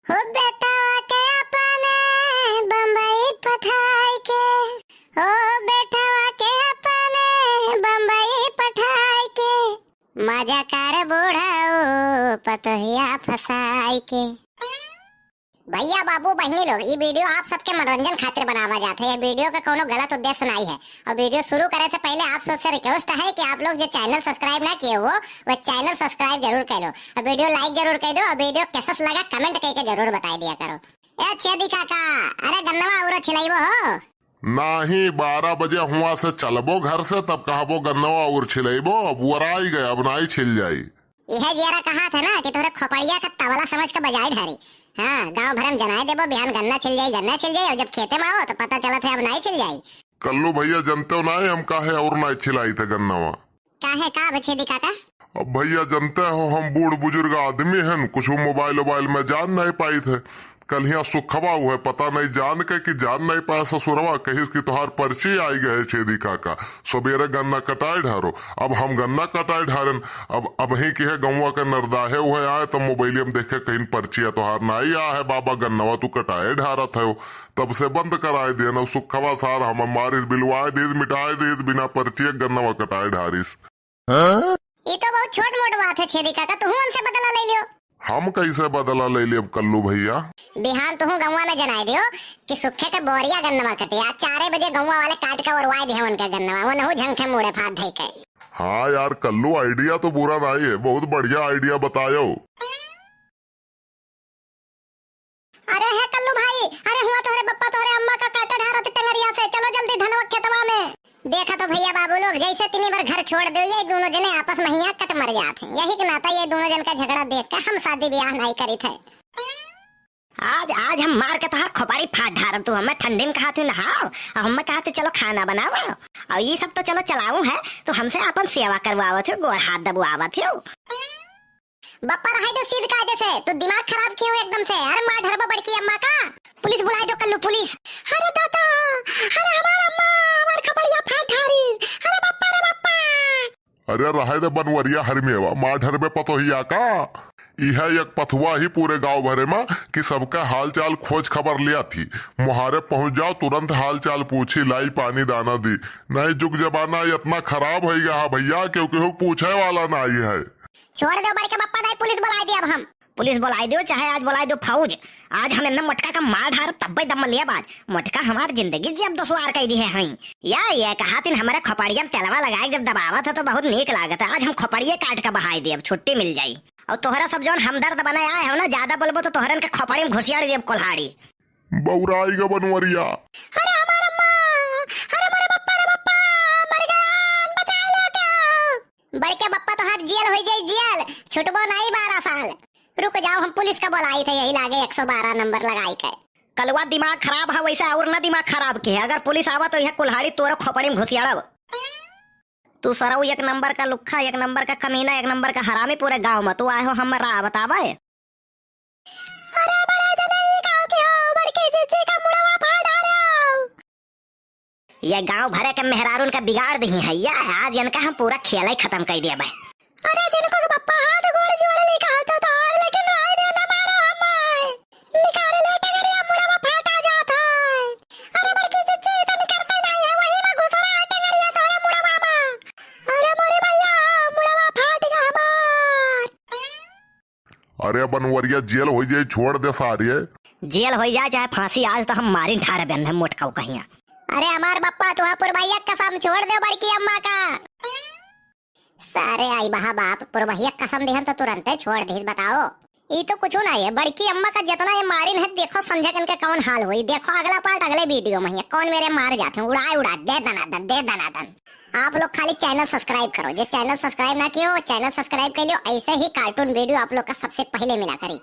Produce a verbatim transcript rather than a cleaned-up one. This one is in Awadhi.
हो बेटवा के अपने बम्बई पठाई के, हो बेटवा के अपने बम्बई पठाई के, मजा कर बूढ़ा ओ पतोहिया फसाई के। भैया, बाबू, बहिनी लोग, ई video आप सबके मनोरंजन खातिर बनावा जात है। ये video का कौनो गलत उद्देश्य नाई है। और video शुरू करे से पहले आप सबसे request है कि आप लोग जो channel subscribe ना किए हो, वो channel subscribe जरूर कर लो, और video like जरूर कर दो, और video कैसा लगा comment करके जरूर बताई दिया करो। ए छेदी काका, अरे गन्नवा औरो छिलइबो हो? नाही, बारह बजे हुआ से चलबो घर से, तब कहबो गन्नवा और छिलइबो, अब वराई गए, अब नाई छिल जाई। इहे जियरा कहा था ना कि तोहरे खोपड़िया का तबला समझ के बजाई ढारी। हाँ, गांव भर में जनाए देबो, बिहान गन्ना छिल जाई, गन्ना छिल जाई, और जब खेते में आओ तो पता चलत है अब नाई छिल जाई। कल्लू भैया, जनते हो नाई हम काहे और नाई छिलाई थे गन्नवा? काहे, का बा छेदी काका? अब भैया, जनते हो हम बूढ़ बुजुर्ग आदमी हन, कुछ मोबाइल वोबाइल में जान नाई पाई थे। कल हियाँ सुखवा हुए, पता नहीं जान के कि जान नहीं पाया ससुरवा, कहिस कि तोहार पर्ची आई गए छेदी काका, सबेरे गन्ना कटाए ढारो। अब हम गन्ना कटाए ढारन, अब, अब ही किहे गौवा के नरदाहे हुए आए, तब मोबाइलिया में देखे कहीं पर्चिया तोहार नाई आ है, बाबा गन्नवा तू कटाए ढारत है, तब से बंद कराए देन। और सुखवा सार हम मारिस, बिलवाए दीस, मिटाए दीस, बिना पर्चिया गन्नवा कटाए ढारिस। ई तो बहुत छोट मोट बात है छेदी काका, तुहू हमसे बदला ले लियो। हम कैसे बदला ले लेब कल्लू भैया? बिहान तुहू गौवा में जनाए दियो कि सुखे के बोरिया गन्नवा कटे, आ चारे बजे गौवा वाले काट के ओरवाए दिहे उनके गन्नवा, वो नहू झंखे मुड़े फाट धई के। हाँ यार कल्लू, idea तो बुरा नाई है, बहुत बढ़िया idea बतायो। अरे हे कल्लू भाई, अरे हुआ तोहरे बप्पा तोहरे अम्मा का काटे ढारत टंगरिया से, चलो जल्दी धनवा खेतवा में। देखा तो भैया बाबू लोग, जैसे तीनी बार घर छोड़ दो, ये दोनों जने आपस में हियाँ कट मर जात हैं। यही के नाता ये दोनों जन का झगड़ा देख के हम शादी ब्याह नाई करी थे। आज, आज हम मार के तोहार खोपड़ी फाट ढारब। तू हमें ठंडी में कहा तू नहाओ, और हमें कहा तू चलो खाना बनाओ, और ये सब तो चलो चलाऊ है, तो हमसे अपन सेवा करवावत हो, गोड़ हाथ दबवावत हो। बप्पा रहे दो सीध कायदे से, तू दिमाग खराब कियो एकदम से। अरे मार ढरबो बड़की अम्मा का। पुलिस बुलाए दो कल्लू, पुलिस। अरे दादा, अरे हमार अम्मा, हमार खपड़िया फाट ढारी। अरे बप्पा रे बप्पा। अरे रहे दे बनवरिया हरमेवा, मार ढरबे पतोहिया का। इहे एक पथुआ ही पूरे गांव भरे मा कि सबका हाल चाल खोज खबर लिया थी। मुहारे पहुंच जाओ, तुरंत हाल चाल पूछी, लाई पानी दाना दी। नहीं जुग जमाना इतना खराब हो गया है भैया, क्योंकि हो पूछे वाला नाई है। छोड़ दो बड़के बप्पा, दाई पुलिस बुलाए दे अब हम। पुलिस बुलाए दो, चाहे आज बुलाए दो फौज। आज हम इन्ना मोटका का मार ढार तब्बे दम लेब आज। मोटका हमार जिंदगी जब दुश्वार कई दी है हईं। या, ये कहा तीन हमारे खोपड़िया में तेलवा लगाए जब दबावत है तो बहुत नीक लागत है। आज हम खोपड़िए काट के बहाई देब, छुट्टी मिल जाई। और तोहरा सब जौन हमदर्द बने आए हो ना, ज्यादा बोलबो तो तोहरन के खोपड़ी में घुसियाड़ देब कुल्हाड़ी। बौराई ग बनवरिया। अरे हमार अम्मा, अरे मोरे बप्पा रे बप्पा, मर गया, बचा लो क्या? बड़के बप्पा तोहार जेल होइ जाई जेल, छुटबो नाई बारह साल। रुक जाओ, हम पुलिस का बोलाई थे, यही लागे एक सौ बारह नंबर लगाई के। कलुआ दिमाग खराब है, वैसे और ना दिमाग खराब के है। अगर पुलिस आवा तो यह कुल्हाड़ी तोरे खोपड़ी में घुसियाड़ब। तू सरऊ एक नंबर का लुक्खा, एक नंबर का कमीना, एक नंबर का हरामी पूरे गांव में। तू आए हो हम राह बतावे। अरे बड़े जने ई गाँव के हो, बड़की जिज्जी का मुड़वा फाड़ डालो। ये गाँव भरे के मेहरारून का बिगाड़ दिही है, या आज इनका हम पूरा खेल ही खत्म कर दिया बे। अरे जिनको के पप्पा हाथ गोड़ जोड़ ली कहा तो तार, लेकिन राय दे ना मारो हमें। निकाल ले टंगरिया मुड़वा फाटा जाता है। अरे बड़की जिज्जी तो निकलते नहीं है, वही में घुस रहा है टंगरिया तोरे मुड़वा में। अरे मोरे भैया, मुड़वा फाट गया हमार। अरे बनवरिया, जेल होइ जाई, छोड़ दे सारे। जेल होइ जाए चाहे फांसी, आज तो हम मारिन ठारे बेंधे मोटकाऊ कहिया। अरे हमार बप्पा, तुहा पुरबैया कसम, छोड़ दे बड़की अम्मा का। सारे आई बहा बाप, पुरबैया कसम दिहन तो तुरंते छोड़ दीस, बताओ। ई तो कुछ ना है, बड़की अम्मा का जितना ये मारिन है, देखो संध्या कन के कौन हाल होई। देखो अगला part अगले video में है, कौन मेरे मार जाते हैं, उड़ाए उड़ा, दे दनादन, दे दनादन। आप लोग खाली channel subscribe करो, जे channel subscribe ना किए हो, channel subscribe कर लियो, ऐसे ही cartoon video आप लोग का सबसे पहले मिला करी।